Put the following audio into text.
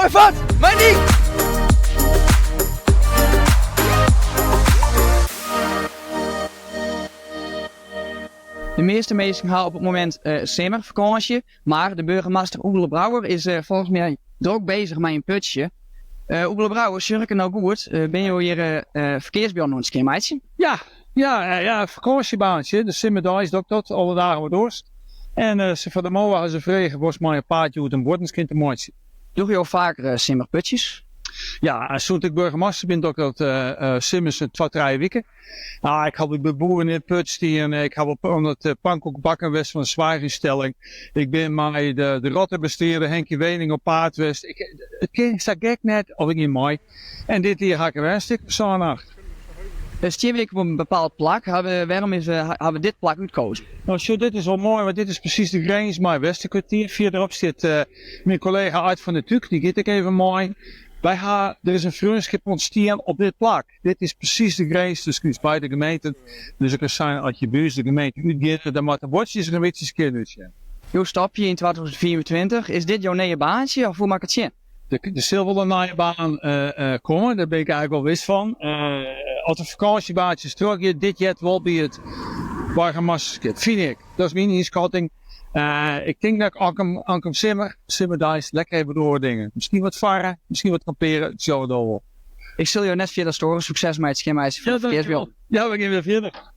Moai fuort! Mei dy! De measte minsken ha op it momint simmerfakânsje, mar de boargemaster Oebele Brouwer is folgens my drok bezich mei in putsje. Oebele Brouwer, sjoch ik it no goed, binne jo hjir ferkearsbuorden oan it skjinmeitsjen? Ja, ja, ja, fakânsjebaantsje. De simmerdeis doch ik dat, alle dagen wat oars. En se fan de MOA ha se frege wolst mei in paadje oer in buorden skjin te meitsjen. Dogge jo faker simmerputsjes? Ja, sûnt ik boargemaster bin doch ik dat simmers twa, trije wike. Ah, ik ha by boeren yn it put stien, ik ha op oan it pankoekbakken west fan de soarchynstelling. Ik bin mei de, de rottebestrider Henkie Wening op paad west. Ik, it kin sa gek net of ik gjin mei. En dit jier ha ik er wer in stik of sân, acht. Stean we ek op in bepaald plak? Hawwe, wêrom is, hawwe we dit plak útkozen? No, sjoch, dit is wol moai, want dit is presys de grins mei Westerkwartier. Fierderop stiet myn kollega Ard van der Tuuk, dy giet ek even mei. Wy ha, der is in freonskip ûntstien op dit plak. Dit is presys de grins tusken ús beide gemeenten. Dus ik kin sein, as je by ús de gemeente útgeane, dan moatte buordsjes der in bytsje skjin útsjen. Jo stopje yn 2025. Is dit jo nije baantsje of hoe moat ik it sjen? Der sil wol in nije baan komme, dêr bin ik eigentlik wol wis fan. As de fakânsjebaantsjes trochgean, dit heart wol by it boargemasterskip, fyn ik. Dat is myn ynskatting. Ik tink dat ik ankom simmer, simmerdeis, lekker even oare dingen. Miskien wat farre, miskien wat kampeare, it sjogge we dan wol. Ik sil jo net fierder stoaren. Sukses mei it skjinmeitsjen fan it ferkearsbyld. Ja, we gean wer fierder.